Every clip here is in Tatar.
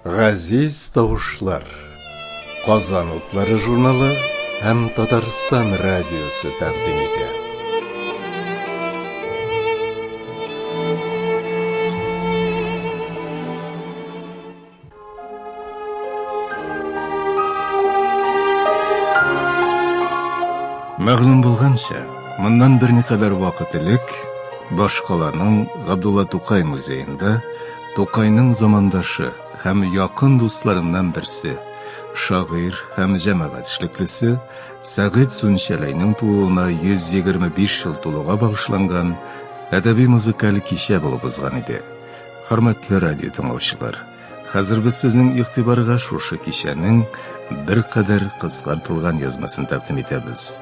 Газиз тавышлар. Казан утлары журналы һәм Татарстан радиосы тәкъдим итә. Мәгълүм булганча, моннан берникадәр вакыт элек башкаланың Габдулла Тукай музеенда Тукайның замандашы һәм якын дусларыннан берсе, шагыйрь һәм җәмәгать эшлеклесе Сәгыйть Сүнчәләйнең тууына 125 ел тулуга багышланган әдәби-музыкаль кичә булып узган иде. Хөрмәтле радио тыңлаучылар, хәзер без сезнең игътибарга шушы кичәнең беркадәр кыскартылган язмасын тәкъдим итәбез.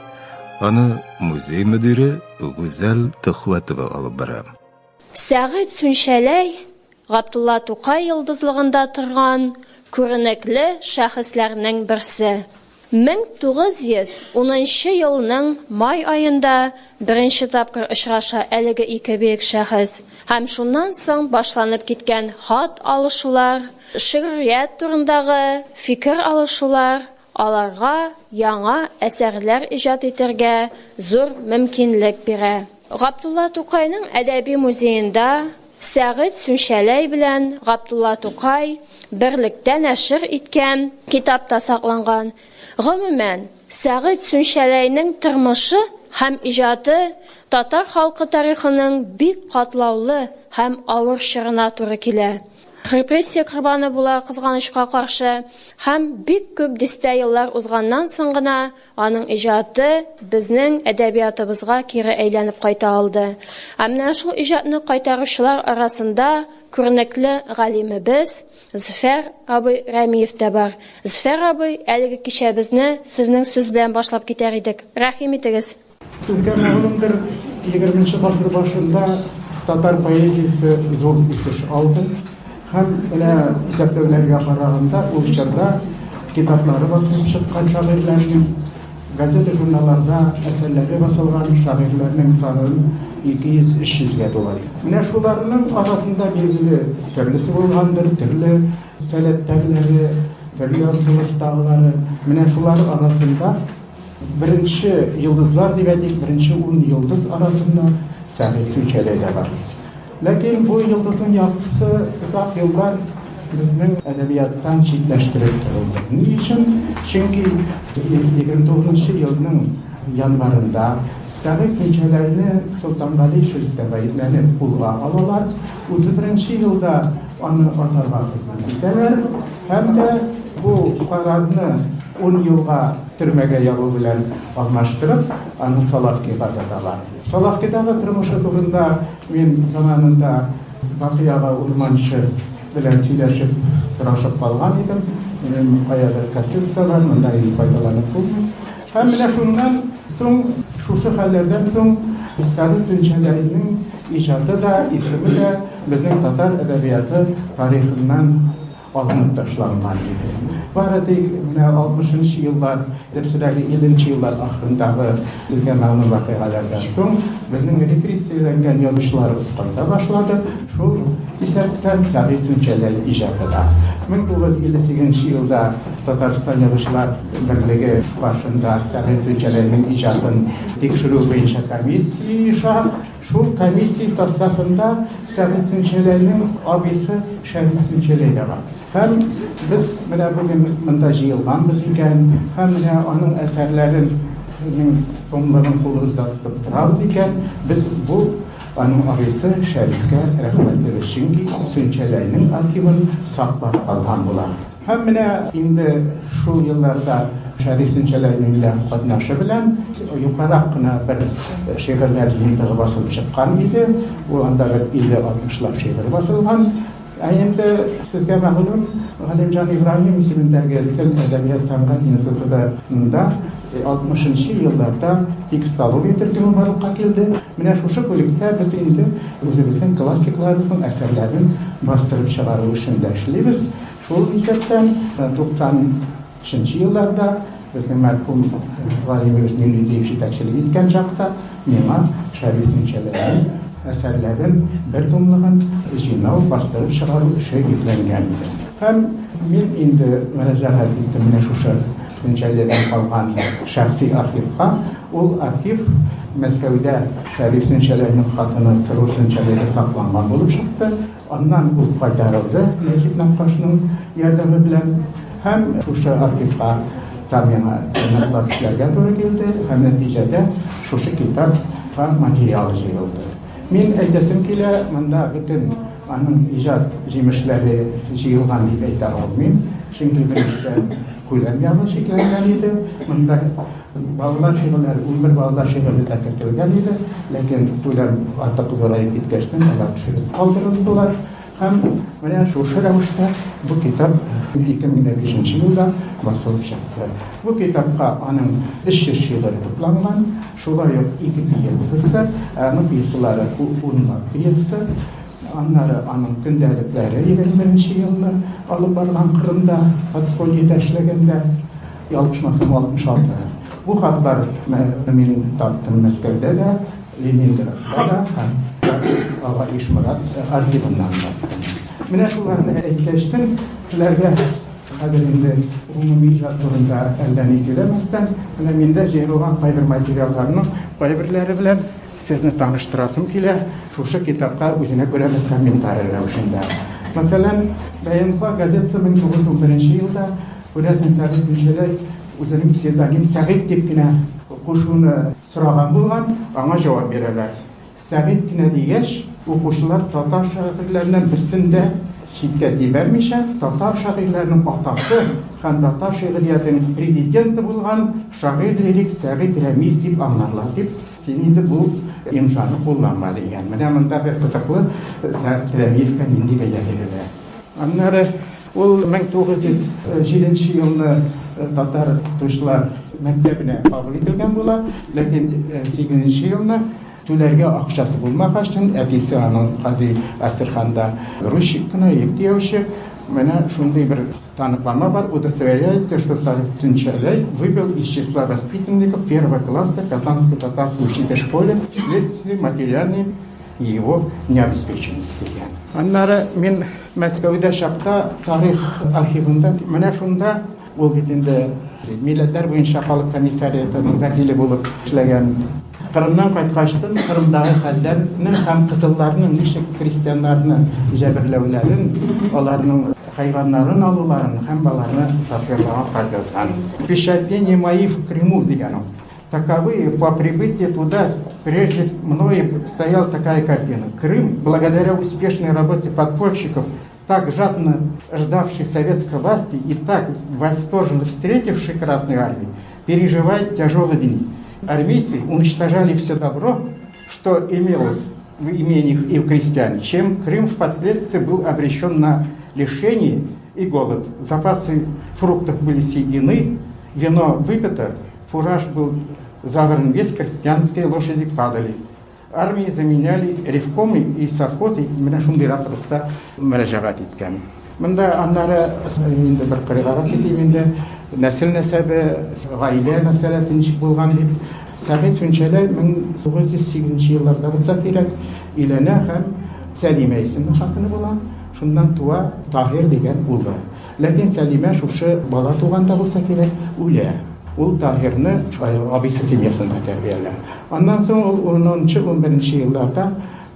Аны музей мөдире Гүзәл Төхвәтова алып бара. Сәгыйть Сүнчәләй Габдулла Тукай йолдызлыгында торган күренекле шәхесләрнең берсе. 1910 нчы елның май аенда беренче тапкыр очраша әлеге ике бөек шәхес һәм шуннан соң башланып киткән хат алышулар, шигърият турындагы фикер алышулар аларга яңа әсәрләр иҗат итәргә зур мөмкинлек бирә. Габдулла Тукайның әдәби музеенда Сәгыйть Сүнчәләй белән Габдулла Тукай берлектә нәшер иткән китап та сакланган. Гомумән, Сәгыйть Сүнчәләйнең тормышы һәм иҗаты татар халкы тарихының бик катлаулы һәм авыр чорына туры килә. Репрессия корбаны була, кызганычка каршы, һәм бик күп дистә еллар узганнан соң гына Аның иҗаты безнең әдәбиятыбызга кире әйләнеп кайта алды. Ә менә шул иҗатны кайтаручылар арасында күренекле галимебез Зөфәр абый Рәмиев тә бар. Зөфәр абый, әлеге кичәбезне сезнең сүз белән башлап китәр идек. Рәхим итегез. Сезгә мәгълүмдер, егерменче гасыр башында татар поэзиясе зур үсеш алды. Һәм менә исәпләүләргә караганда, ул чорда китаплары басылып чыккан шагыйрьләрнең, газета-журналларда әсәрләре басылган шагыйрьләрнең санын 200-300 гә тула. Менә шуларның арасында билгеле төрлесе булгандыр, төрле сәләттәгеләре, төрле омтылыштагылары. Менә шулар арасында беренче йолдызлар дип әйтик, беренче ун йолдыз арасында Сәгыйть Сүнчәләй дә бар. Ләкин бу йолдызның яктысы озак еллар безнең әдәбияттан читләштереп торылды. Ни өчен? Чөнки 29 елның январында Сәгыйть Сүнчәләйне Солтангали Шелтә гаепләнеп кулга алалар. 31 елда аны атарга хөкем итәләр һәм дә бу карарны 10 елга төрмәгә ябу белән алмаштырып, аны Соловкига озаталар. Соловкидагы тормышы турында мин заманында Бакый ага Урманчы белән сөйләшеп, сорашып калган идем. Минем каядыр кассетасы бар, монда инде файдаланып булмый. Һәм менә шуннан соң, шушы хәлләрдән соң Сәгыйть Сүнчәләйнең иҗаты да, исеме дә безнең татар әдәбияты тарихыннан алынып ташланган иде. Бары тик менә 60 нчы еллар, дөресрәге 50 нче еллар ахырындагы безгә мәгълүм вакыйгалардан соң безнең репрессияләнгән язучыларыбыз кайта башлады, шул исәптән Сәгыйть Сүнчәләй иҗаты да. 1958 нче елда Татарстан Язучылар берлеге башында Сәгыйть Сүнчәләйнең иҗатын тикшерү буенча комиссия оеша. Шул комиссия составында Сәгыйть Сүнчәләйнең абыйсы Шәриф Сүнчәләй дә бар. Һәм без менә бүген монда җыелганбыз икән, һәм менә аның әсәрләрен нең томлыгын кулыбызда тотып торабыз икән, без бу аның абыйсы Шәрифкә рәхмәтлебез, чөнки Сүнчәләйнең архивын саклап калган була. Һәм менә инде шул елларда Шәриф Сүнчәләйнең дә катнашы белән юкарак кына бер шигырьләр җыентыгы басылып чыккан иде. Ул анда бер илле-алтмышлап шигырь басылган. Ә инде сезгә мәгълүм, Галимҗан Ибраһим исемендәге Тел, әдәбият, сәнгать институтында алтмышынчы елларда текстология төркеме барлыкка килде. Менә шушы бүлектә без инде үзебезнең классикларыбызның әсәрләрен бастырып чыгару эшен дә эшлибез. Шул исәптән 90 нчы елларда Безнең мәрхүм галимебез Миңлезиев җитәкчелек иткән чакта миңа Шәриф Сүнчәләйнең әсәрләрен бер томлыгын җыйнау, бастырып чыгару эше йөкләнгән иде. Һәм мин инде мөрәҗәгать иттем менә шушы Сүнчәләйдән калган шәхси архивка. Ул архив Мәскәүдә Шәриф Сүнчәләйнең хатыны Сырур Сүнчәләйдә сакланган булып чыкты. Аннан ул кайтарылды Нәҗип Нәккашның ярдәме белән. Һәм шушы архивка та миңа ныклап эшләргә туры килде һәм нәтиҗәдә шушы китапка материал җыелды. Мин әйтәсем килә, монда бөтен аның иҗат җимешләре җыелган дип әйтә алмыйм, чөнки беренчедән күләм ягы чикләнгән иде. Монда балалар шигырьләре, 11 балалар шигыре дә кертелгән иде, ләкин күләм артык зураеп киткәчтен алар төшереп калдырылдылар. Һәм менә шушы рәвештә бу китап 2005 елда басылып чыкты. Бу китапка аның 300 шигыре тупланган, шулай ук ике пьесасы, аның пьесалары унлап пьеса, аннары аның көндәлекләре 21 елны алып барган Кырымда подпольеда эшләгәндә, ялгышмасам 66. Бу хатлар мин таптым Мәскәүдә дә, Ленинградта да һәм ага Ишморат архивыннан таптым. Менә шуларны әйткәчтен, сезләргә хәзер инде гомуми иҗат турында әллә ни сөйләмәстән, менә миндә җыелган кайбер материалларның кайберләре белән сезне таныштырасым килә, шушы китапка үзенә күрә бер комментарий рәвешендә. Мәсәлән, БМХ газетасы 1911 елда, күрәсең, Сәгыйть Сүнчәләй үзенең псевдоним Сәгыйть дип кенә кушуны сораган булган, аңа җавап бирәләр. Сәгыйть кенә дигәч, укучылар татар шагыйрьләреннән берсен дә читкә тибәрмичә, татар шагыйрьләренең атасы һәм татар шигъриятенең президенты булган шагыйрь-лирик Сәгыйть Рәмиев дип аңларлар дип, син инде бу имзаны кулланма дигән. Менә монда бер кызыклы Сәгыйть Рәмиевкә нинди бәя бирелә. Аннары ул 1907 елны татар укытучылар мәктәбенә кабул ителгән була, ләкин 8 елны түләргә акчасы булмагачтын, әтисе аның гади Әстерханда грузчик кына, йөк төяүче, менә шундый бер таныклама бар, удостоверяется, что Сәгыйть Сүнчәләй выбыл из числа воспитанников первого класса Казанской татарской учительской школы вследствие материальной его необеспеченности дигән. Аннары мин Мәскәүдә чакта тарих архивында менә шунда ул бит инде милләтләр буенча халык комиссариатының вәкиле булып эшләгән. Кырымнан кайткачтын Кырымдагы хәлләрне һәм кызылларның ничек крестьяннарны җәберләүләрен, аларның хайваннарын алуларын һәм баларны тасвирлаган хат язган. Впечатления мои в Крыму дигән ул. Таковые по прибытии туда прежде мною стояла такая картина. Крым, благодаря успешной работе подпольщиков, так жадно ждавший советской власти и так восторженно встретивший Красную Армию, переживает тяжелые дни. Армейцы уничтожали все добро, что имелось в имениях и у крестьян, чем Крым впоследствии был обречен на лишение и голод. Запасы фруктов были съедены, вино выпито, фураж был забран весь, крестьянские лошади падали. Армии заменяли ревкомы и совхозы, менә шундый ракурста мөрәҗәгать иткән. Монда аннары инде бер кырыйгарак китим инде, нәсел нәсәбе, гаилә мәсьәләсе ничек булган дип. Сәгыйть Сүнчәләй 1908 елларда булса кирәк, өйләнә һәм Сәлимә исемле хатыны була. Шуннан туа Таһир дигән улы. Ләкин Сәлимә шушы бала туганда булса кирәк, үлә. Ул Таһирны абыйсы семьясында тәрбияли. Аннан соң ул 10-11 елларда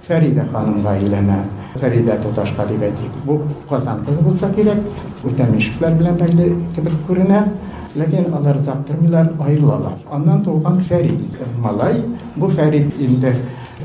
Фәридә ханымга өйләнә. Фәридә туташка дип әйтик. Бу Казан кызы булса кирәк, Үтәмешевләр белән бәйле кебек күренә. Ләкин алар озак тормыйлар, аерылалар. Аннан туган Фәрид исемле малай. Бу Фәрид инде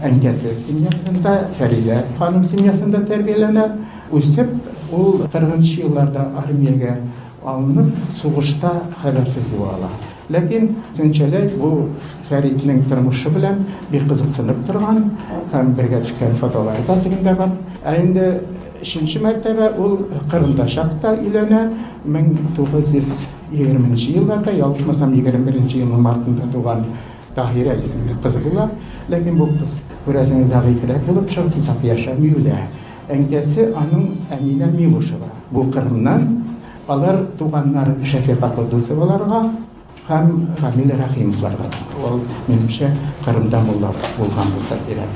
әнкәсе семьясында, Фәридә ханым семьясында тәрбияләнә. Үсеп, ул 40 елларда армиягә алынып, сугышта хәбәрсез югала. Ләкин Сүнчәләй бу Фәритнең тормышы белән бик кызыксынып торган һәм бергә төшкән фотолары да тегендә бар. Ә инде өченче мәртәбә ул Кырымда чакта өйләнә, 1920 елларда, ялгышмасам, 21 елның мартында туган Таһирә исемле кызы була. Ләкин бу кыз, күрәсең, зәгыйфьрәк булып чыгып, озак яшәми, үлә. Әнкәсе аның Әминә Милушева. Бу Кырымнан. Алар туганнар Шәфикә Котдусоваларга. һәм Рамил Рәхимовларга. Ул, минемчә, Кырымда мулла булган булса кирәк.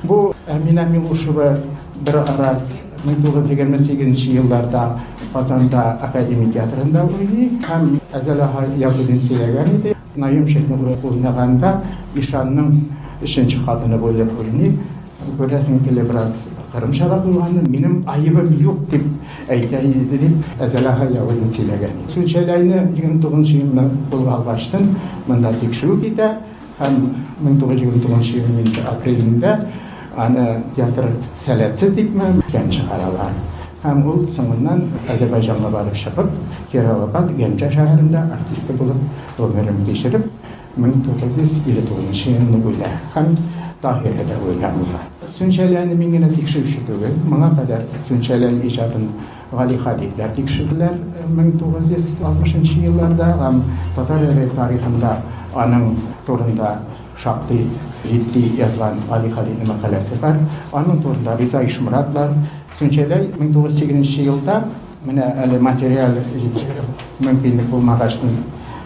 Бу Әминә Милушева бер ара 1928 елларда Казанда академия театрында уйный һәм Әзәл ага Ягудин сөйләгән иде. Наемщикны уйнаганда Ишанның өченче хатыны булып уйный. Күрәсең, теле бераз кырымчарак булган, минем аебым юк дип әйтә иде дип Әзәл ага Ягудин сөйләгән иде. Сүнчәләйне 29 елны кулга алгачтын монда тикшерү китә һәм 1929 елның апрелендә аны театр сәләтсез дипме эштән чыгаралар. Һәм ул соңыннан Азербайҗанга барып чыгып, Кировабад, Гәнҗә шәһәрендә артисты булып гомерен кичереп, 1959 елны үлә һәм Таһирә дә үлгән була. Сүнчәләйне мин генә тикшерүче түгел, моңа кадәр Сүнчәләй иҗатын Гали Хәбибләр тикшерделәр 1960 елларда һәм татар әдәбияты тарихында аның турында шактый җитди язган Гали Хәлиднең мәкаләсе бар. Аның турында Риза Ишморатлар. Сүнчәләй 1908 елда Менә әле материаль мөмкинлек булмагачтын,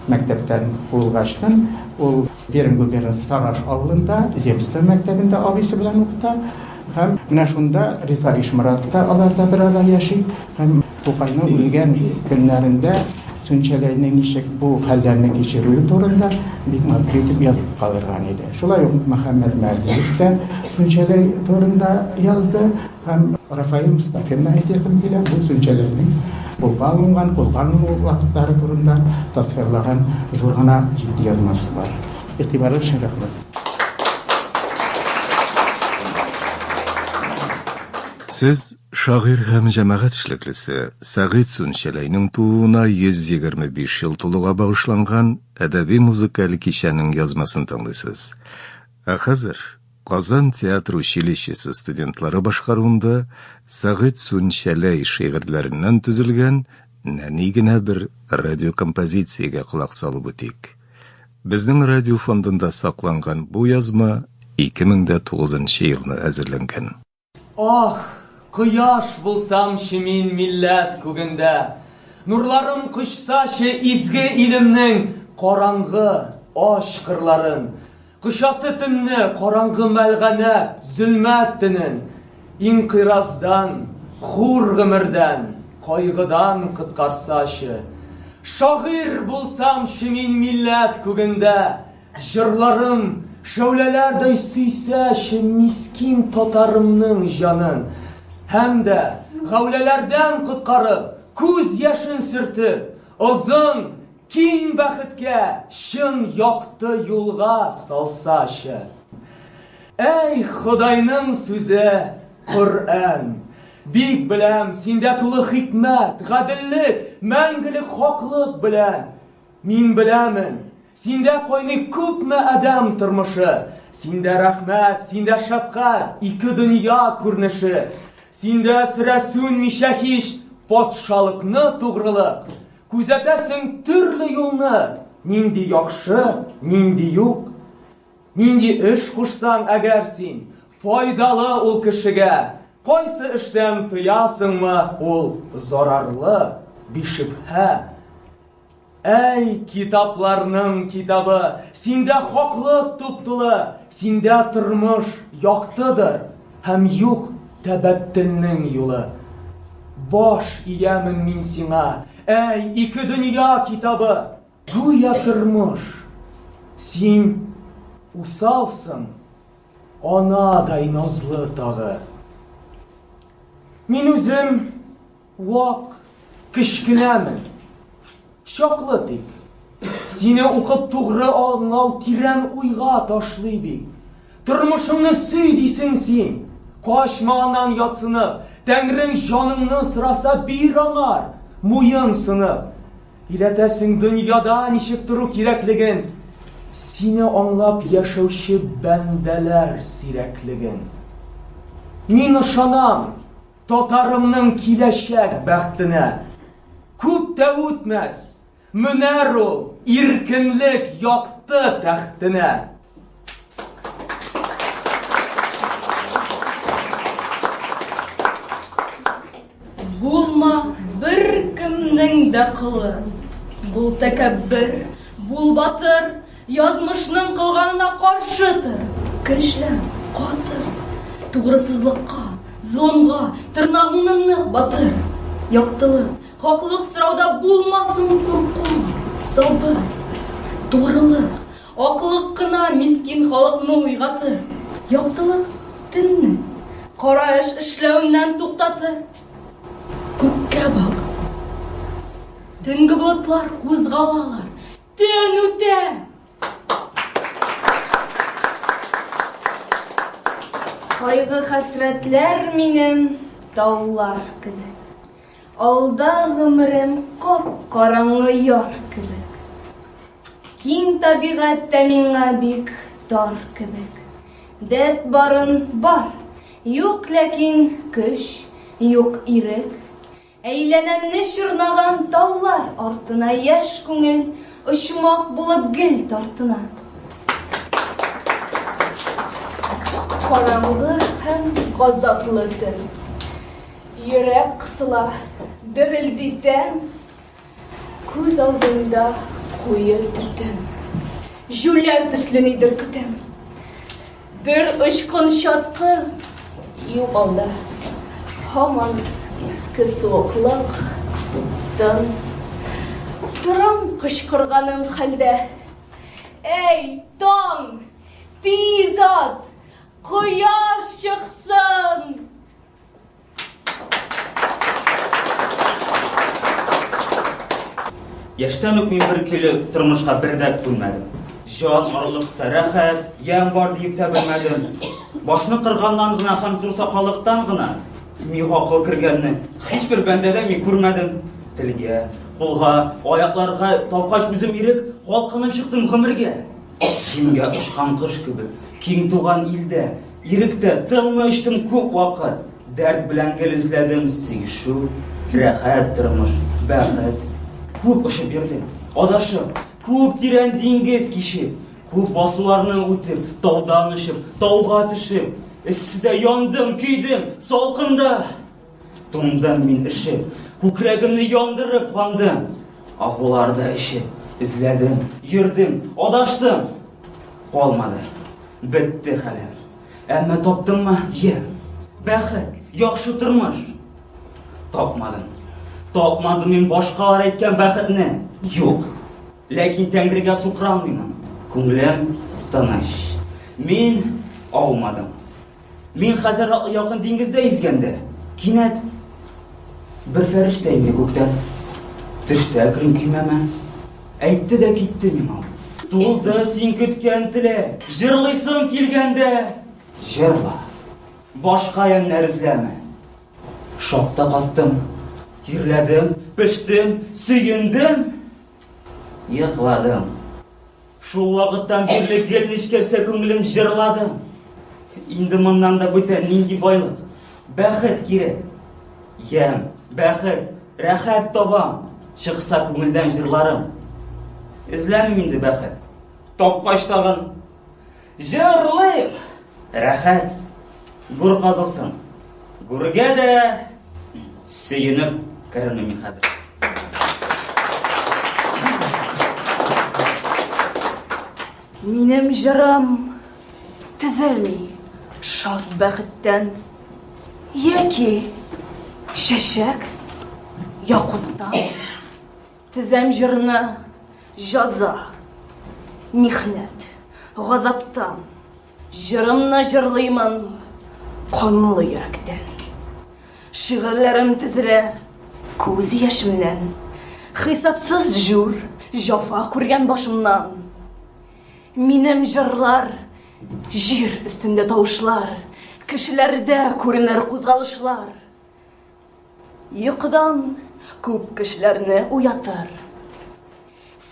мәктәптән куылгачтын, ул Пермь губернасы Сараш авылында земство мәктәбендә абыйсы белән укыта. Һәм менә шунда Риза Ишморат та аларда берара яши. Һәм Тукайның үлгән көннәрендә Сүнчәләйнең ничек бу хәлләрне кичерүе турында бик матур итеп язып калдырган иде. Шулай ук Мөхәммәт Мәһдиев тә Сүнчәләй турында язды. Һәм Рафаил Мостафинны әйтәсем килә, бу Сүнчәләйнең кулга алынган, кулга алыну вакытлары турында тасвирлаган зур гына җитди язмасы бар. Игътибарыгыз өчен рәхмәт. Сез шагыйрь һәм җәмәгать эшлеклесе Сәгыйть Сүнчәләйнең тууына 125 ел тулуга багышланган әдәби-музыкаль кичәнең язмасын тыңлыйсыз. Ә хәзер Казан театр училищесы студентлары башкаруында Сәгыйть Сүнчәләй шигырьләреннән төзелгән нәни генә бер радиокомпозициягә колак салып үтик. Безнең радио фондында сакланган бу язма 2009 нчы елны әзерләнгән. Ах, кояш булсамчы мин милләт күгендә, Нурларым кочсачы изге илемнең Караңгы, ач кырларын. Кочасы төнне, караңгы мәлганәт, Зөлмәт төнен. Инкыйраздан, хур гомердән, Кайгыдан коткарсачы. Шагыйрь булсамчы мин милләт күгендә, Җырларым шәүләләрдәй сөйсәче мискин татарымның җанын. Һәм дә, гаүләләрдән коткарып, күз яшен сөртеп, озын, киң бәхеткә, чын якты юлга салсачы. Әй, Ходайның сүзе, Коръән! Бик беләм, синдә тулы хикмәт, гаделлек, мәңгелек хаклык белән. Мин беләмен, синдә кайный күпме адәм тормышы, синдә рәхмәт, синдә шәфкать, ике дөнья күренеше, синдә сөрә сүнмичә һич патшалыкны тугрылык, күзәтәсең төрле юлны, нинди яхшы, нинди юк. Нинди эш кушсаң әгәр син, файдалы ул кешегә, кайсы эштән тыясыңмы, ул зарарлы, бишөбһә. Әй, китапларның китабы, синдә хаклык туп-тулы, синдә тормыш яктыдыр һәм юк тәбәттелнең юлы. Баш иямен мин сиңа, әй, ике дөнья китабы! Гүя тормыш, син усалсың, анадай назлы тагы. Мин үзем Вак, кечкенәмен. Чаклы тик. Сине укып тугры аңлау тирән уйга ташлый бит. Тормышыңны сөй дисең син. Качма аннан ятсынып. Тәңрең җаныңны сораса бир аңар, муен сынып. Өйрәтәсең дөньяда ничек тору кирәклеген, сине аңлап яшәүче бәндәләр сирәклеген. Мин ышанам, Татарымның киләчәк бәхтенә. Күп тә үтмәс, менәр ул иркенлек якты тәхтенә. Булма беркемнең дә колы, бул тәкәббер. Бул батыр, язмышның кылганына каршы тор. Көчлән, каты. Тугрысызлыкка, золымга тырнагыңны нык батыр. Яктылык, хаклык сорауда булмасын курку. Сабыр, тугрылык, аклык кына мискин халыкны уйгатыр. Яктылык төнне кара эш эшләүеннән туктатыр. Күккә бак. Төнге болытлар кузгалалар. Төн үтә. Кайгы хәсрәтләр минем таулар кебек. Алда гомерем кап-караңгы яр кебек. Киң табигать тә миңа бик тар кебек. Дәрт барын бар, юк ләкин көч, юк ирек. Әйләнәмне чорнаган таулар артына яшь күңел очмак булып гел тартына. Караңгы һәм газаплы төн. Йөрәк кысыла, дерелди тән. Күз алдымда куе төтен. Җүләр төсле нидер көтәм. Бер очкын чаткы юк алда. Һаман иске суыклык, тын. Торам кычкырганым хәлдә. Әй, таң! Тиз ат! Кояш чыксын! Яшьтән үк мин бер көйле тормышка бер дә күнмәдем. Җан арлыкта рәхәт, ямь бар диеп тә белмәдем. Башны кырганнан гына һәм зур сакаллыктан гына мига акыл кергәнне һичбер бәндәдә мин күрмәдем. Телгә, кулга, аякларга тапкач үзем ирек, калкынып чыктым гомергә. Җимгә очкан кош кебек, киң туган илдә, Иректә тынмый очтым күп вакыт, Дәрт белән гел эзләдем сөешү, Рәхәт тормыш, бәхет. Күп очып йөрдем, адашып, Күп тирән диңгез кичеп, Күп басуларны үтеп, Таудан очып, тауга төшеп, Эсседә яндым, көйдем, салкында. Туңдым мин өшеп, күкрәгемне яндырып кандым. Агулар да эчеп, эзләдем, йөрдем, адаштым. Калмады. Бетте хәлем. Әмма таптыммы? Йә. Бәхет, яхшы тормыш. Тапмадым. Тапмадым мин башкалар әйткән бәхетне. Юк. Ләкин Тәңрегә сукранмыймын. Күңелем тыныч. Мин аумадым. Мин хәзер якын диңгездә йөзгәндә, кинәт бер фәрештә инде күктән. Төштә керим көймәмә. Әйтте дә китте миңа. Тулды син көткән теләк, җырлыйсың килгәндә, җырла. Башка ямьнәр эзләмә. Шакта каттым, тирләдем, пештем, сөендем, йокладым. Шул вакыттан бирле гел нечкәрсә күңелем җырлады. Инде моннан да бүтән нинди байлык, бәхет кирәк. Ямь, бәхет, рәхәт табам, чыкса күңелдән җырларым. Эзләмим инде бәхет. Тапкач тагын җырлыйм. Рәхәт. Гүр казылсын. Гүргә дә сөенеп керермен мин хәзер. Минем җырым тезелми шат бәхеттән яки чәчәк якуттан. Тезәм җырны җаза, михнәт, газаптан. Җырымны җырлыймын канлы йөрәктән. Шигырьләрем тезелә күз яшемнән. Хисапсыз җур, җафа күргән башымнан. Минем җырлар җир өстендә тавышлар, кешеләрдә күренер кузгалышлар. Йокыдан күп кешеләрне уятыр.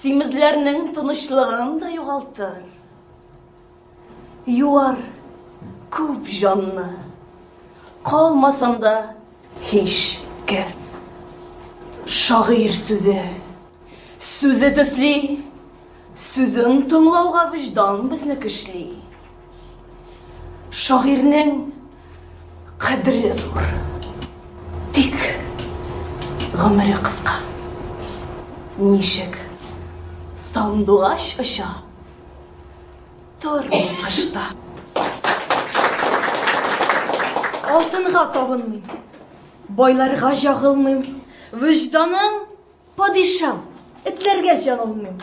Симезләрнең тынычлыгын да югалтыр. Юар күп җанны. Калмасын да һич кер. Шагыйрь сүзе. Сүзе төсли, сүзен тыңлауга вөҗдан безне көчли. Шагыйрьнең кадере зур. Тик гомере кыска. Ничек? Сандугач оча. Тормый кышта. Алтынга табынмыйм, байларга җагылмыйм. Вөҗданым падишам, этләргә җанылмыйм.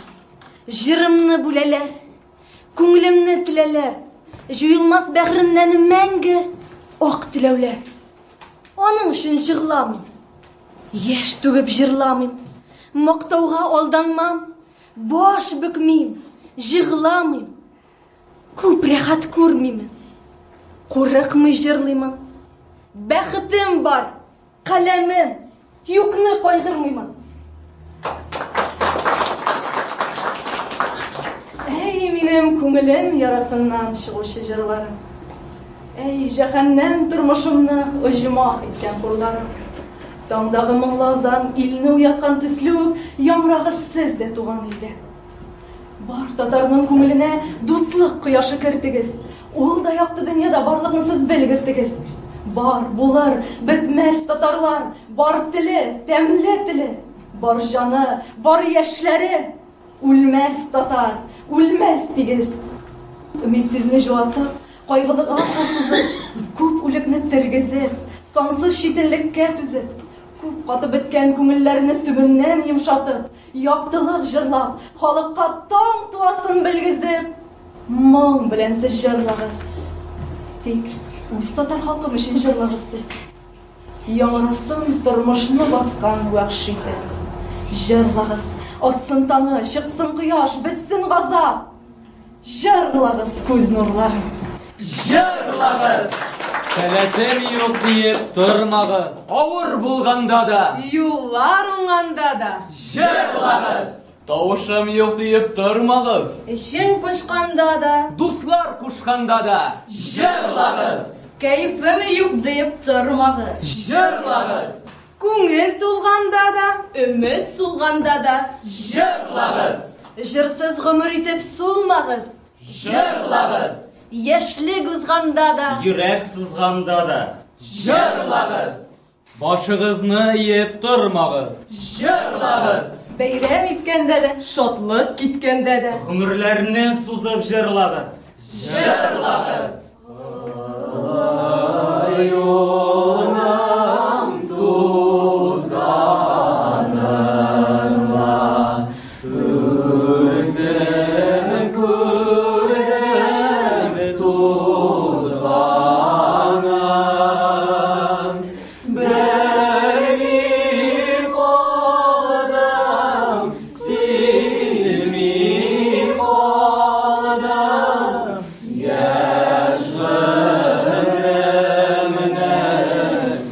Җырымны бүләләр, күңелемне теләләр. Җуелмас бәгъремнән мәңге ак теләүләр. Аның өчен җырламыйм. Яшь түгеп җырламыйм. Мактауга алданмам, баш бөкмим, җырламыйм. Күп рәхәт күрмимен. Курыкмый җырлыймын. Бәхетем бар, каләмем, юкны кайгырмыймын. Әй, минем күңелем ярасыннан чыгучы җырларым. Әй, җәһәннәм тормышымны оҗмах иткән хурларым. Таңдагы моңлы азан илне уяткан төсле үк яңрагыз сез дә туган илдә. Бар татарның күңеленә дуслык кояшы кертегез. Ул да якты дөньяда барлыгын сез белгертегез. Бар, булыр, бетмәс татарлар, бар теле, тәмле теле, бар җаны, бар яшьләре. Үлмәс татар, үлмәс тигез. Өмидсезне җуатып, кайгылыга кул сузып, күп үлекне тергезеп, сансыз читенлеккә түзеп, күп катып беткән күңелләрне төбеннән йомшатып, яктылык җырлап, халыкка таң туасын белгезеп, моң белән сез җырлагыз. Тик үз татар халкым өчен җырлагыз сез. Яңрасын тормышны баскан вәхши тән. Җырлагыз, атсын таңы, чыксын кояш, бетсен газап. Җырлагыз күз нурларын. Җырлагыз! Сәләтем юк диеп тормагыз. Авыр булганда да. Юллар уңганда да. Җырлагыз! Тавышым юк диеп тормагыз. Эчең пошканда да. Дуслар кушканда да. Җырлагыз! Кәефем юк диеп тормагыз. Җырлагыз! Күңел тулганда да, өмет сулганда да. Җырлагыз! Җырсыз гомер итеп сулмагыз. Җырлагыз! Яшьлек узганда да. Йөрәк сызганда да. Җырлагыз! Башыгызны иеп тормагыз. Җырлагыз! Бәйрәм иткәндә дә, шатлык киткәндә дә. Гомерләрне сузып җырлагыз. Җырлагыз! Юлның тузанына үзем күрдем тузганын. Белми калдым, сизми калдым. Яшь гомеремне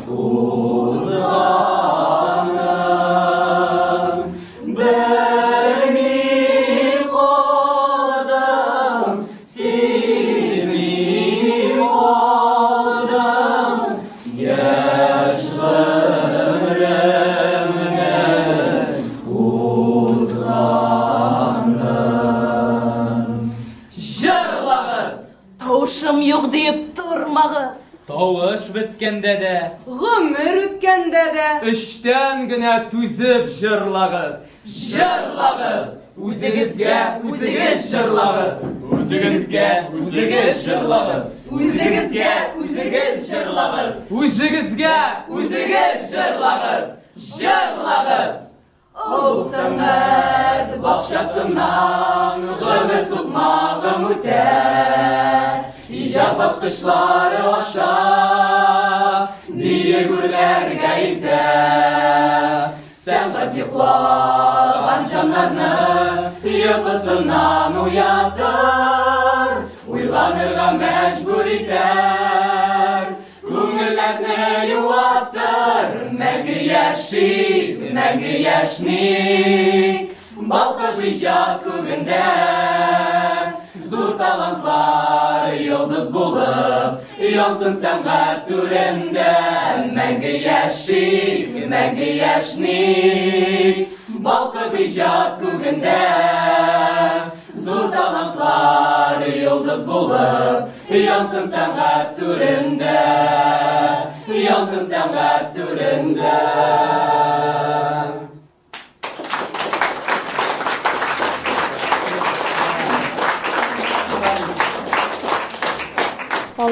узганын. Белми калдым, сизми калдым. Яшь гомеремне узганын. Җырлагыз! Тавышым юк диеп тормагыз. Тавыш беткәндә дә, Гомер үткәндә дә. эчтән генә түзеп җырлагыз. Җырлагыз! Үзегезгә үзегез җырлагыз. Үзегезгә үзегез җырлагыз. Үзегезгә үзегез җырлагыз. Үзегезгә үзегез җырлагыз. Җырлагыз! Ул сәнгать бакчасыннан гомер сукмагым үтә. Иҗат баскычлары аша биек үрләргә илтә. Сәнгать йоклаган җаннарны йокысыннан уятыр, уйланырга мәҗбүр итәр. Күңелләрне юатыр, мәңге яшик, мәңге яшьник. Балкып иҗат күгендә, зур талантлар йолдыз булып, янсын сәнгать түрендә. Мәңге яшик, мәңге яшьник. Балкып иҗат күгендә, зур талантлар йолдыз булып, янсын сәнгать түрендә. Янсын сәнгать түрендә.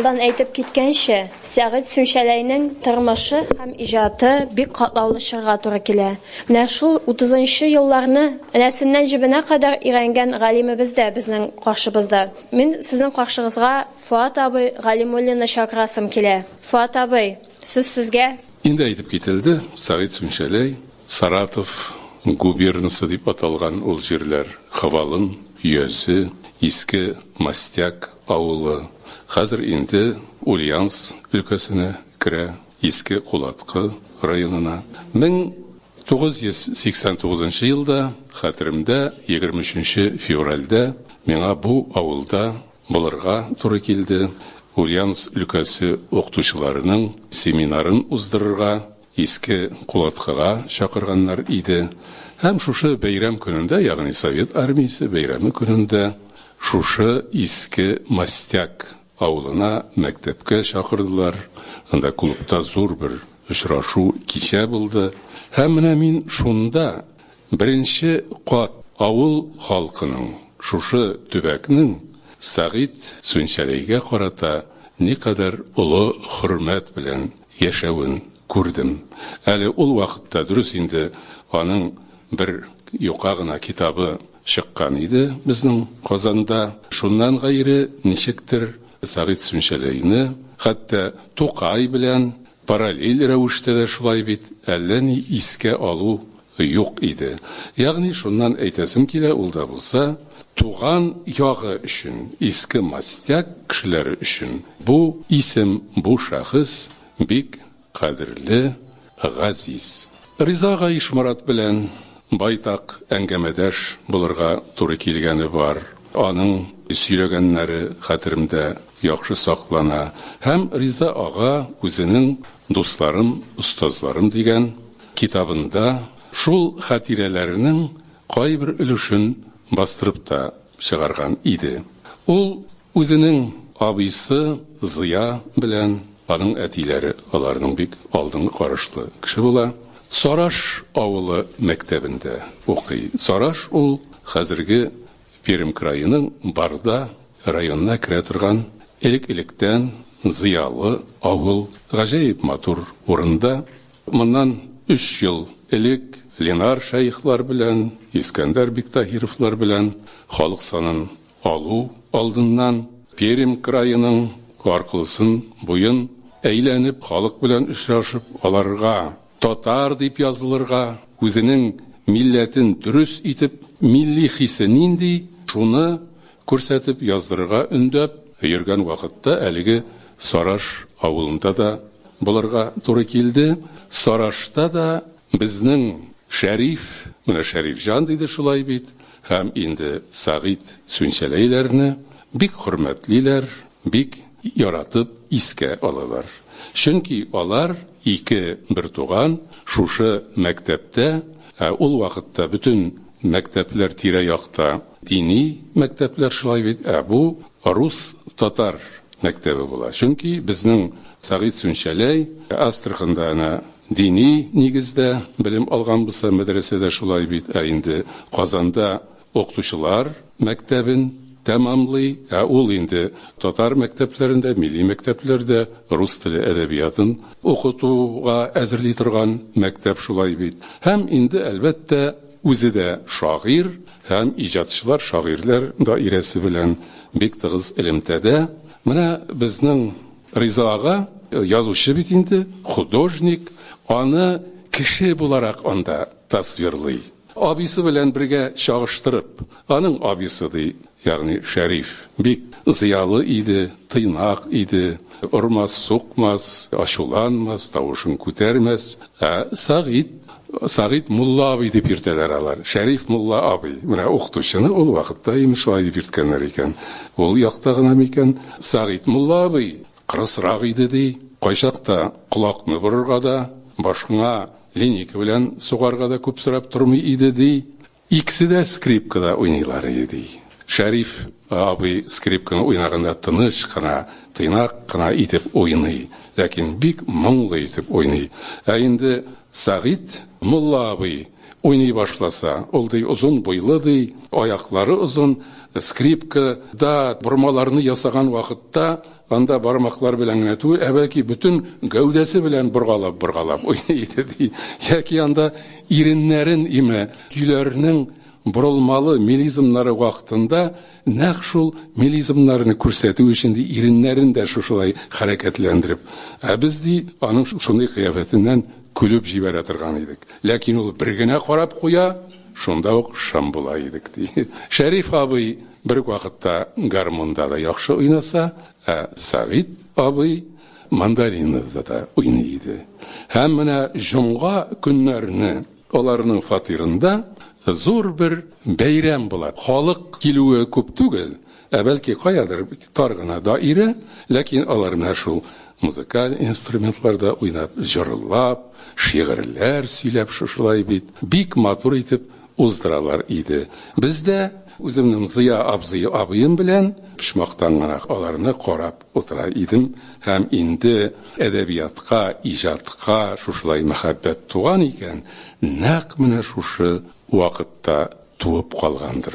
Алдан әйтеп киткәнчә, Сәгыйть Сүнчәләйнең тормышы һәм иҗаты бик катлаулы чорга туры килә. Менә шул утызынчы елларны энәсеннән җебенә кадәр өйрәнгән галимебез дә безнең каршыбызда. Мин сезнең каршыгызга Фоат абый Галимуллинны чакырасым килә. Фоат абый, сүз сезгә. Инде әйтеп кителде, Сәгыйть Сүнчәләй Саратов губернасы дип аталган ул җирләр, Хвалын өязе, Иске Мостяк авылы, хәзер инде Ульяновск өлкәсенә керә, Иске Кулаткы районына. 1989 нчы елда, хәтеремдә, 23 нче февральдә миңа бу авылда булырга туры килде, Ульяновск өлкәсе укытучыларының семинарын уздырырга Иске Кулаткыга чакырганнар иде. Һәм шушы бәйрәм көнендә, ягъни Совет Армиясе бәйрәме көнендә шушы Иске Мостяк авылына мәктәпкә чакырдылар. Анда клубта зур бер очрашу, кичә булды. Һәм менә мин шунда Беренче кат авыл халкының, шушы төбәкнең Сәгыйть Сүнчәләйгә карата никадәр олы хөрмәт белән яшәвен күрдем. Әле ул вакытта, дөрес инде, аның бер юка гына китабы чыккан иде безнең Казанда. Шуннан гайре ничектер Сәгыйть Сүнчәләйне хәтта Тукай белән параллель рәвештә дә шулай бит, әллә ни искә алу юк иде. Ягъни шуннан әйтәсем килә, ул да булса, туган ягы өчен, Иске Мостяк кешеләре өчен бу исем, бу шәхес бик кадерле, газиз. Риза ага Ишморат белән байтак әңгәмәдәш булырга туры килгәне бар. Аның сөйләгәннәре хәтеремдә яхшы саклана. Һәм Риза ага үзенең Дусларым, остазларым дигән китабында шул хатирәләренең кайбер өлешен бастырып та чыгарган иде. Ул үзенең абыйсы Зыя белән, аның әтиләре аларның бик алдынгы карашлы кеше була, Сараш авылы мәктәбендә укый. Сараш ул хәзерге Пермь краеның Барда районына керә торган элек-электән зыялы авыл, гаҗәеп матур урында. Моннан өч ел элек Ленар Шәехлар белән, Искәндәр Биктаһировлар белән халык санын алу алдыннан Пермь краеның аркылысын, буен әйләнеп, халык белән очрашып, аларга татар дип язылырга, үзенең милләтен дөрес итеп, милли хисе нинди, шуны күрсәтеп яздырырга өндәп йөргән вакытта әлеге Сараш авылында да булырга туры килде. Сарашта да безнең Шәриф, менә Шәрифҗан диде шулай бит, һәм инде Сәгыйть Сүнчәләйләрне бик хөрмәтлиләр, бик яратып искә алалар. Чөнки алар ике бертуган шушы мәктәптә, ә ул вакытта бөтен мәктәпләр тирә-якта дини мәктәпләр шулай бит, ә бу рус-татар мәктәбе була. Чөнки безнең Сәгыйть Сүнчәләй Астраханда әнә дини нигездә белем алган булса, мәдрәсәдә шулай бит, ә инде Казанда укытучылар мәктәбен тәмамлый, ә ул инде татар мәктәпләрендә, милли мәктәпләрдә рус теле әдәбиятын укытуга әзерли торган мәктәп шулай бит. Һәм инде, әлбәттә, үзе дә шагыйрь һәм иҗатчылар, шагыйрьләр даирәсе белән бик тыгыз элемтәдә. Менә безнең Риза ага, язучы бит инде, художник, аны кеше буларак анда тасвирлый. Абыйсы белән бергә чагыштырып, аның абыйсы, ди, ягъни Шәриф, бик зыялы иде, тыйнак иде, ормас-сукмас, ачуланмас, тавышын күтәрмәс. Ә Сәгыйть, Сәгыйть мулла абый дип йөртәләр алар, Шәриф мулла абый. Менә укытучыны ул вакытта, имеш, шулай дип йөрткәннәр икән. Ул якта гына микән? Сәгыйть мулла абый кырысрак иде, ди, кайчакта колакны борырга да, башыңа Линейка белән сугарга да күп сорап тормый иде, ди. Икесе дә скрипкада уйныйлар иде, ди. Шәриф абый скрипканы уйнаганда тыныч кына, тыйнак кына итеп уйный, ләкин бик моңлы итеп уйный. Ә инде Сәгыйть мулла абый уйный башласа, ул, ди, озын буйлы, ди, аяклары озын, скрипкада бормаларны ясаган вакытта. анда бармаклар белән генә түгел, ә бәлки бөтен гәүдәсе белән боргалап-боргалап уйный иде, ди. Яки анда иреннәрен име, көйләрнең борылмалы мелизмнары вакытында нәкъ шул мелизмнарны күрсәтү өчен, ди, иреннәрен дә шушылай хәрәкәтләндереп. Ә без, ди, аның шундый кыяфәтеннән көлеп җибәрә торган идек. Ләкин ул бер генә карап куя, шунда ук шым була идек, ди. Шәриф абый бер үк вакытта гармунда да яхшы уйнаса, ә Сәгыйть абый мандолинада да уйный иде. Һәм менә җомга көннәрне аларның фатирында зур бер бәйрәм була. Халык килүе күп түгел, ә бәлки каядыр тар гына даирә, ләкин алар менә шул музыкаль инструментларда уйнап, җырлап, шигырьләр сөйләп шушылай бит бик матур итеп уздыралар иде. Без дә үземнең Зыя абзый абыем белән почмактан гына аларны карап утыра идем һәм инде әдәбиятка, иҗатка шушылай мәхәббәт туган икән, нәкъ менә шушы вакытта туып калгандыр.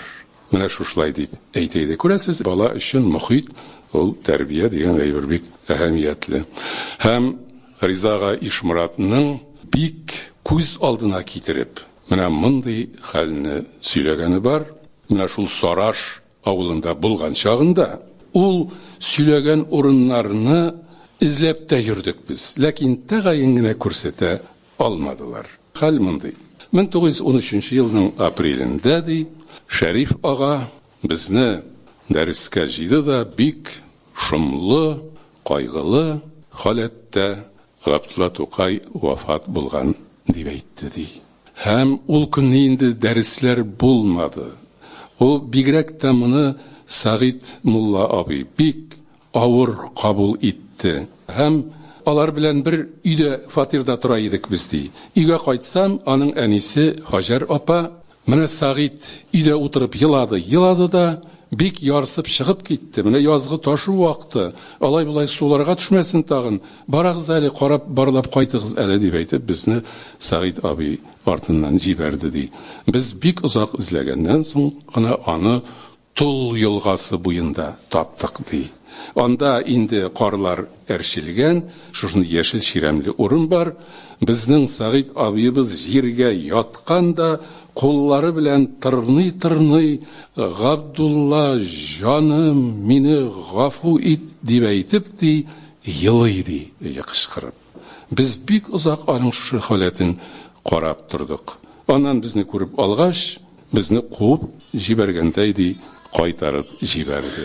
Менә шушылай дип әйтә иде. Күрәсез, бала өчен мохит, ул тәрбия дигән әйбер бик әһәмиятле. Һәм Риза ага Ишморатның бик күз алдына китереп, менә мондый хәлне сөйләгәне бар. Менә шул Сараш авылында булган чагында ул сөйләгән урыннарны эзләп тә йөрдек без, ләкин тәгаен генә күрсәтә алмадылар. Хәл мондый. 1913 елның апрелендә, ди, Шәриф ага безне дәрескә җыйды да бик шомлы, кайгылы халәттә Габдулла Тукай вафат булган, дип әйтте, ди. Һәм ул көнне инде дәресләр булмады. Ул бигрәк тә моны Сәгыйть мулла абый бик авыр кабул итте. Һәм алар белән бер өйдә, фатирда тора идек без, ди. Өйгә кайтсам, аның әнисе Һаҗәр апа, Менә Сәгыйть өйдә утырып елады, елады да, бик ярсып чыгып китте. Менә язгы ташу вакыты, алай-болай суларга төшмәсен тагын, барыгыз әле, карап, барлап кайтыгыз әле, дип әйтеп, безне Сәгыйть абый артыннан җибәрде, ди. Без бик озак эзләгәннән соң гына аны Тол елгасы буенда таптык, ди. Анда инде карлар әрчелгән, шушындый яшел чирәмле урын бар. Безнең Сәгыйть абыебыз җиргә яткан да, куллары белән тырный-тырный, Габдулла, җаным, мине гафу ит, дип әйтеп, ди, елый, ди, кычкырып. Без бик озак аның шушы халәтен карап тордык. Аннан безне күреп алгач, Безне куып җибәргәндәй, ди, кайтарып җибәрде.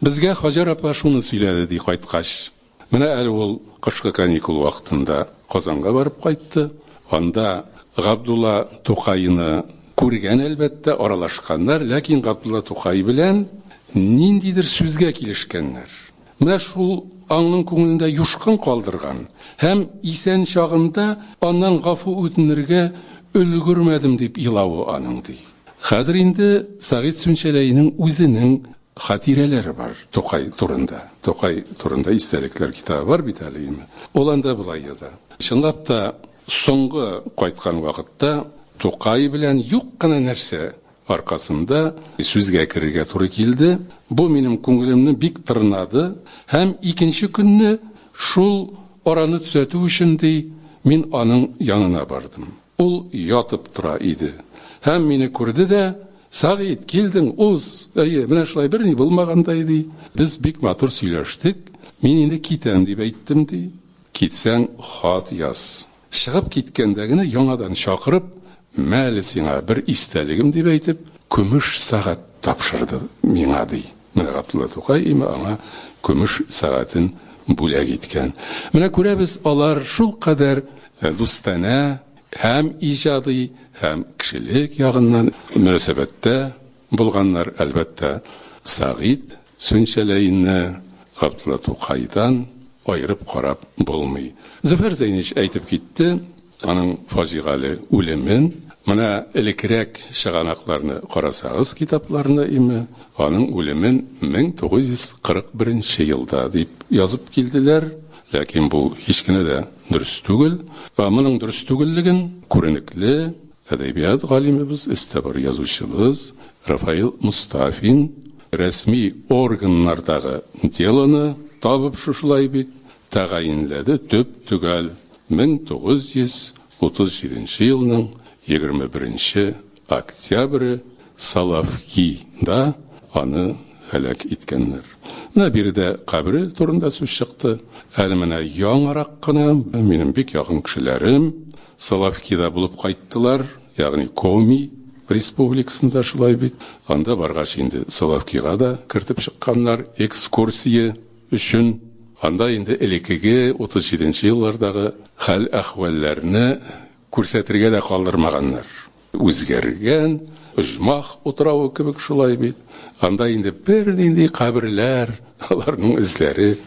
Безгә Хаҗәр апа шуны сөйләде, ди, кайткач. Менә әле ул кышкы каникул вакытында Казанга барып кайтты. Анда Габдулла Тукайны күргән, әлбәттә, аралашканнар, ләкин Габдулла Тукай белән ниндидер сүзгә килешкәннәр. Менә шул аңның күңелендә юшкын калдырган һәм исән чагында аннан гафу үтенергә өлгермәдем дип елавы аның, ди. Хәзер инде Сәгыйть Сүнчәләйнең үзенең хатирәләре бар Тукай турында. Тукай турында истәлекләр китабы бар бит әле, име. Ул анда болай яза. Чынлап та, соңгы кайткан вакытта Тукай белән юк кына нәрсә аркасында сүзгә керергә туры килде. Бу минем күңелемне бик тырнады һәм икенче көнне шул араны төзәтү өчен, ди, мин аның янына бардым. Ул ятып тора иде. Һәм мине күрде дә, Сәгыйть, килдең, уз, әйе, менә шулай берни булмагандай, ди. Без бик матур сөйләштек. Мин инде китәм, дип әйттем, ди. Китсәң, хат яз. Чыгып киткәндә генә яңадан чакырып, Мәле сиңа бер истәлегем, дип әйтеп, көмеш сәгать тапшырды миңа, ди. Менә Габдулла Тукай име аңа көмеш сәгатен бүләк иткән. Менә күрәбез, алар шулкадәр дустанә һәм иҗади, һәм кешелек ягыннан мөнәсәбәттә булганнар, әлбәттә, Сәгыйть Сүнчәләйне Габдулла Тукайдан аерып карап булмый. Зөфәр Зәйнич әйтеп китте аның фаҗигале үлемен. Менә элеккерәк чыганакларны карасагыз, китапларны име, аның үлемен 1941 елда дип язып килделәр. Ләкин бу һич кенә дә дөрес түгел. Вә моның дөрес түгеллеген күренекле әдәбият галимебез, эстәбар язучыбыз Рафаил Мостафин рәсми органнардагы делоны. табып шушылай бит, тәгаенләде төп-төгәл 1937 елның 21 октябре Соловкида аны һәлак иткәннәр. Менә биредә кабере турында сүз чыкты. Әле менә яңарак кына минем бик якын кешеләрем Соловкида булып кайттылар, ягъни Коми республикасында шулай бит. Анда баргач инде Соловкига да кертеп чыкканнар экскурсия өчен. Анда инде элеккеге 37 нче еллардагы хәл-әхвәлләрне күрсәтергә дә калдырмаганнар. Үзгәргән, оҗмах утравы кебек шулай бит. Анда инде бернинди каберләр, аларның эзләре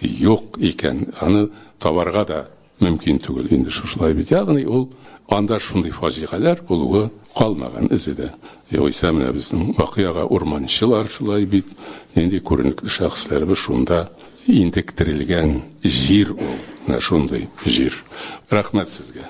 юк икән. Аны табарга да мөмкин түгел инде шушылай бит. Ягъни ул анда шундый фаҗигаләр булуы калмаган эзе дә. Югыйсә менә безнең вакыйга урманчылар шулай бит, нинди күренекле шәхесләребез шунда интектерелгән җир ул, менә шундый җир. Рәхмәт сезгә.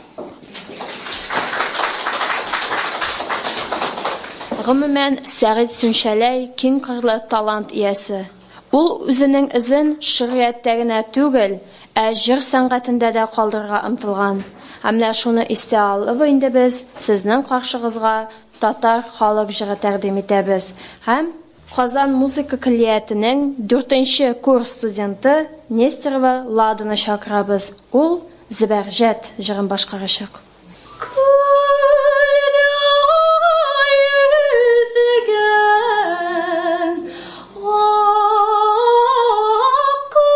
Гомумән, Сәгыйть Сүнчәләй киң кырлы талант иясе. Ул үзенең эзен шигърияттә генә түгел, ә җыр сәнгатендә дә калдырырга омтылган. Һәм менә шуны истә алып инде без сезнең каршыгызга татар халык җыры тәкъдим итәбез һәм Казан музыка көллиятенең дүртенче курс студенты Нестерова Ладаны чакырабыз, ул Зөбәрҗәт җырын башкарачак. Күлдә йөзгән аккош,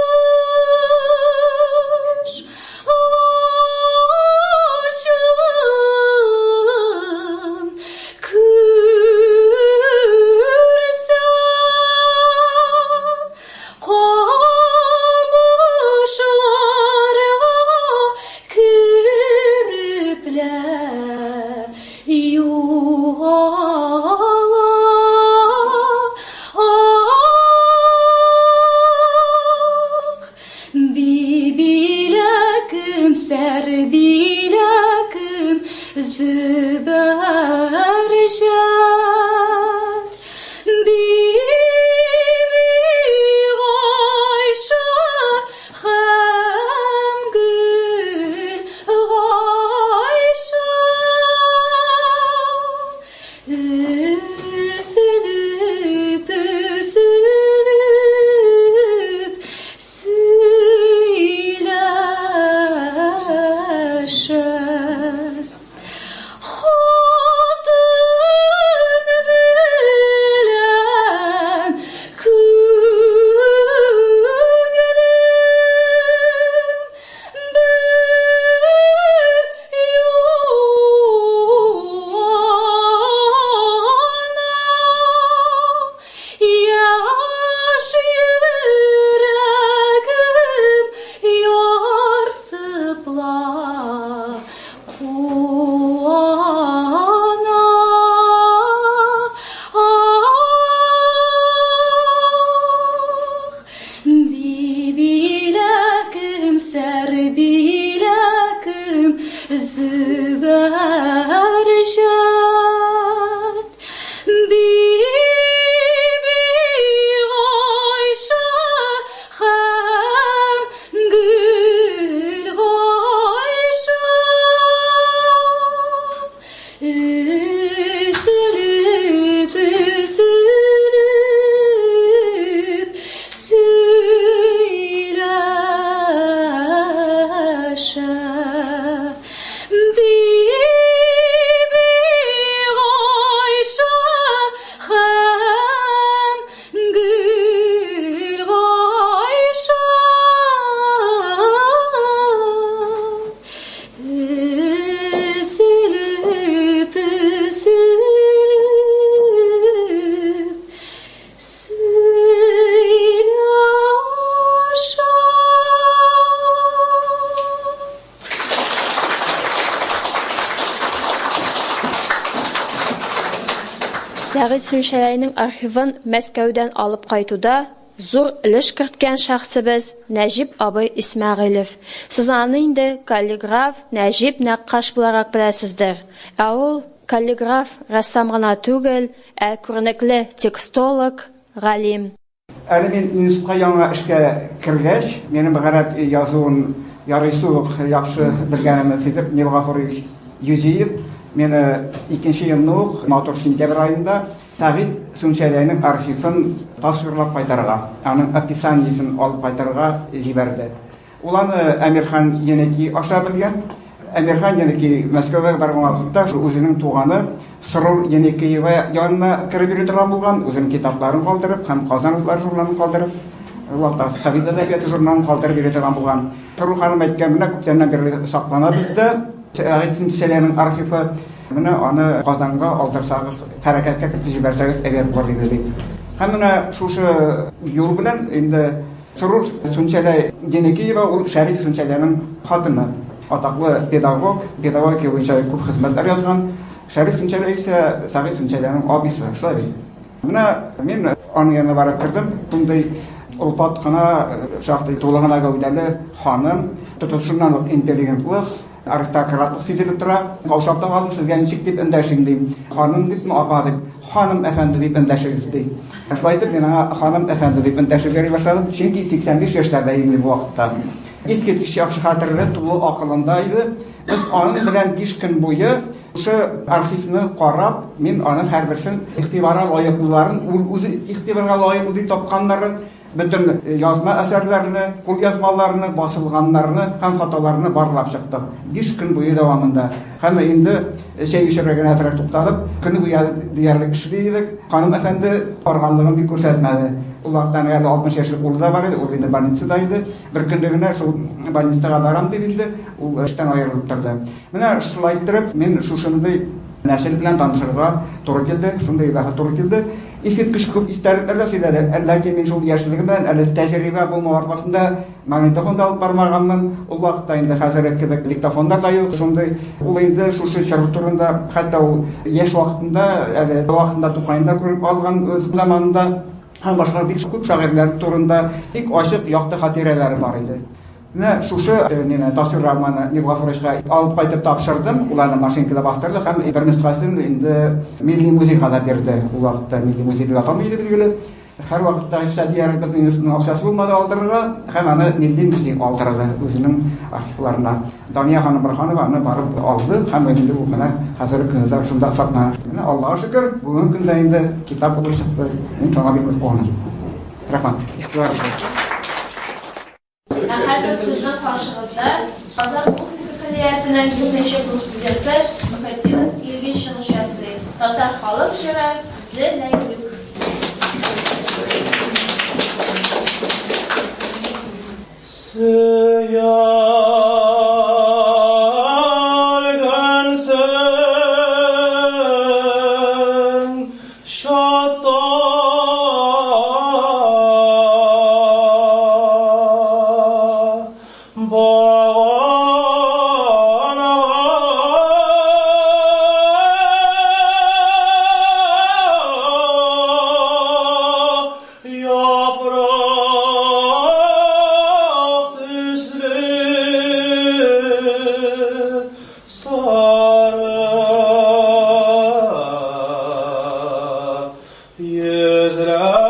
лачын күрсә, Камышларга керепләр югала. Ах, Бибиләкем, Сәрбиләкем, Зөбәрҗәт. Бибигайшә һәм Гөлгайшә. Өзелеп, өзелеп сөйләшә. Хатын белән күңелем бер юана, яшь йөрәгем ярсып ла куана. Ах, Бибиләкем, Сәрбиләкем, Зөбәрҗәт. Бибигайшә һәм Гөлгайшә. Өзелеп, өзелеп сөйләшә. Бибигайшә һәм Гөлгайшә. Өзелеп, өзелеп сөйләшә. Сәгыйть Сүнчәләйнең архивын Мәскәүдән алып кайтуда зур өлеш керткән шәхесебез Нәҗип абый Исмәгыйлев. Сез аны инде каллиграф Нәҗип Нәккаш буларак беләсездер. Ә ул каллиграф, рәссам гына түгел, ә күренекле текстолог, галим. Әле мин институтка яңа эшкә кергәч, минем гарәп язуын ярыйсы ук яхшы белгәнемне сизеп, Нил Гафурович Юзиев мине икенче елны ук, матур сентябрь аенда, Сәгыйть Сүнчәләйнең архивын тасвирлап кайтарырга, аның описаниесен алып кайтырга җибәрде. Ул аны Әмирхан Еники аша белгән. Әмирхан Еники Мәскәүгә барган вакытта үзенең туганы Срур Еникиева янына кереп йөри торган булган, үзенең китапларын калдырып һәм Казан утлары журналын калдырып, ул вакытта Совет әдәбияты журналын калдырып йөри торган булган. Срур ханым әйткән, менә күптәннән бирле саклана бездә Сәгыйть Сүнчәләйнең архивы, менә аны Казанга алдырсагыз, хәрәкәткә кертеп җибәрсәгез әйбәт булыр иде дип. Һәм менә шушы юл белән инде Срур Сүнчәләй Еникиева ул Шәриф Сүнчәләйнең хатыны. Атаклы педагог, педагогика буенча күп хезмәтләр язган. Шәриф Сүнчәләй исә Сәгыйть Сүнчәләйнең абыйсы, шулай бит? Менә мин аның янына барып кердем. Шундый олпат кына, шактый тулы гына гәүдәле ханым, тотышыннан ук интеллигентлык, Аристократлык сизелеп тора. Каушап та калдым, сезгә ничек дип эндәшим, дим. Ханым дипме, апа дип. Ханым әфәнде дип эндәшегез, ди. Шулай итеп, мин аңа ханым әфәнде дип эндәшеп йөри башладым, чөнки 85 яшьләрдә иде бу вакытта. Искиткеч яхшы хәтерле, тулы акылында иде. Без аның белән 5 көн буе шушы архивны карап, мин аның һәрберсен игътибарга лаеклыларын, ул үзе игътибарга лаеклы дип тапканнарын Бөтен язма әсәрләрне, кулъязмаларны, басылганнарны һәм фотоларны барлап чыктык. 5 көн буе дәвамында. Һәм инде чәй эчәргә генә әзрәк тукталып, көне буе диярлек эшли идек. Ханым әфәнде арганлыгын бик күрсәтмәде. Ул вакытта аның әле 60 яшьлек улы да бар иде, ул инде больницада иде. Бер көнне генә шул больницага барам дип инде, ул эштән аерылып торды. Менә шулай иттереп, мин шушындый нәсел белән танышырга туры килде, шундый бәхет туры килде. Искиткеч күп истәлекләр дә сөйләде. Ләкин мин шул яшьлегем белән әле тәҗрибә булмау аркасында магнитофон да алып бармаганмын. Ул вакытта инде хәзерге кебек диктофоннар да юк, шундый. Ул инде шушы чор турында, хәтта ул яшь вакытында, әле вакытында Тукайны да күреп алган үз заманында һәм башка бик күп шагыйрьләр турында бик ачык, якты хатирәләре бар иде. Менә шушы мине тасвир романы Миргафуровичка алып кайтып тапшырдым. Ул аны машинкада бастырды һәм бер нөсхәсен инде Милли музейга да бирде. Ул вакытта Милли музей дип аталмый иде, билгеле. Һәрвакыттагыча диярлек безнең институтның акчасы булмады алдырырга, һәм аны Милли музей алдырды үзенең архивларына. Дания ханым Борһанова аны барып алды һәм инде ул менә хәзерге көндә шунда саклана. Менә Аллага шөкер, бүгенге көндә инде китап булып чыкты. Мин шуңа бик куанам. Рәхмәт. Игътибарыгызга. Ә хәзер сезнең каршыгызда Казан музыка көллиятенең дүртенче курс студенты Мөхетдинов Илгиз чыгыш ясый. Татар халык җыры Зөләйлүк. Сөялгәнсең Чата баганага яфрак төсле Сары йөзләрең.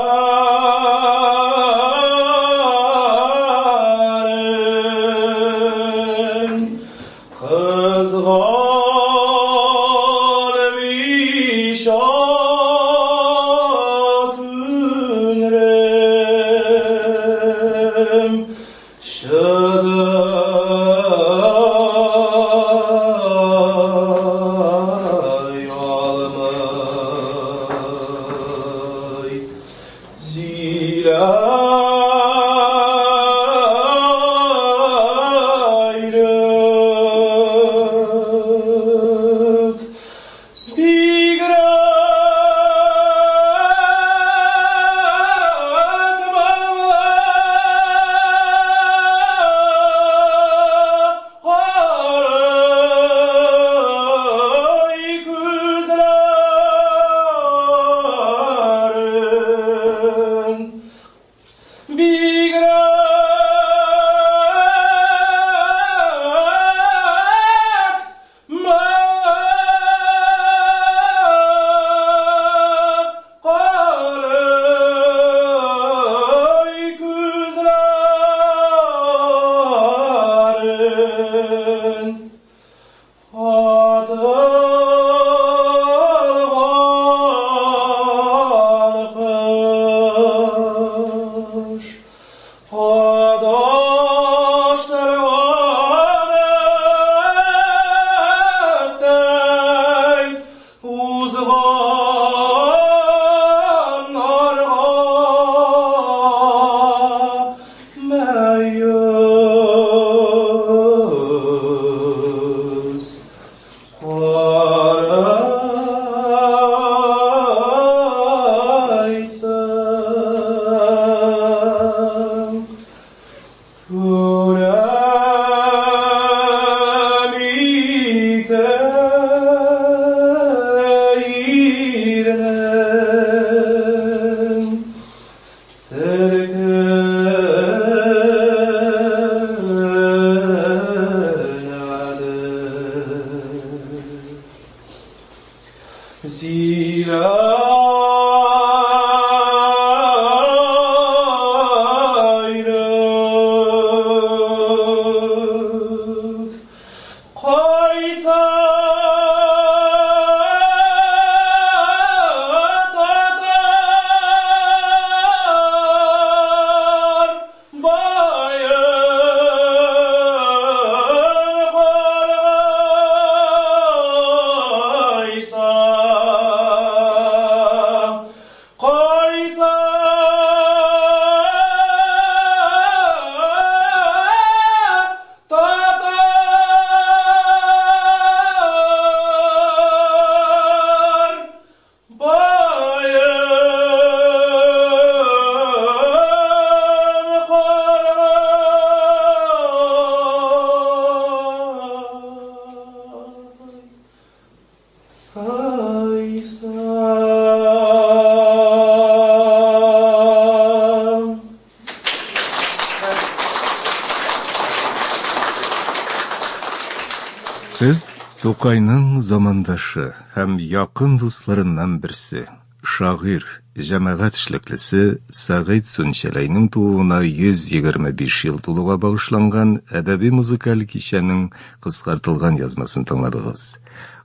Сез Тукайның замандашы һәм якын дусларыннан берсе, шагыйрь, җәмәгать эшлеклесе Сәгыйть Сүнчәләйнең тууына 125 ел тулуга багышланган әдәби-музыкаль кичәнең кыскартылган язмасын тыңладыгыз.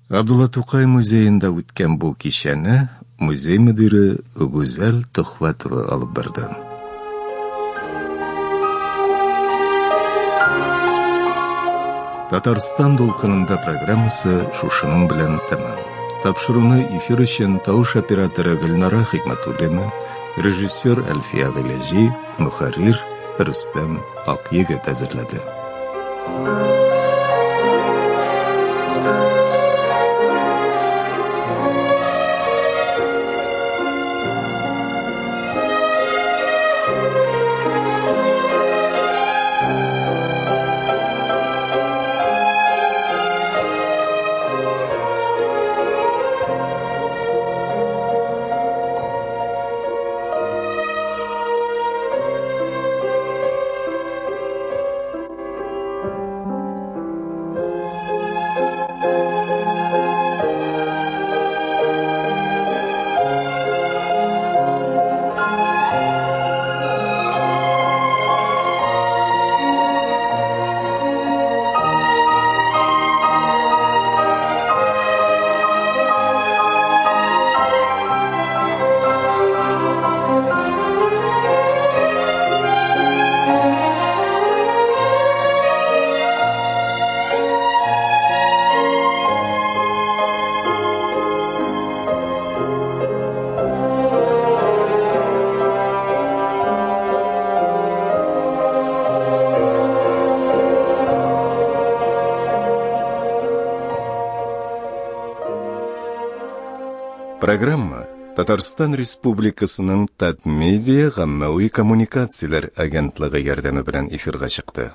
Габдулла Тукай музеенда үткән бу кичәне музей мөдире Гүзәл Төхвәтова алып барды. Татарстан дулкынында программасы шушының белән тәмам. Тапшыруны эфир өчен тавыш операторы Гөлнара Хикмәтуллина, режиссер Әлфия Гыйләҗи, мөхәррир Рөстәм Акъегет әзерләде. Программа Татарстан Республикасының Татмедиа гаммәви коммуникацияләр агентлыгы ярдәме белән эфирга чыкты.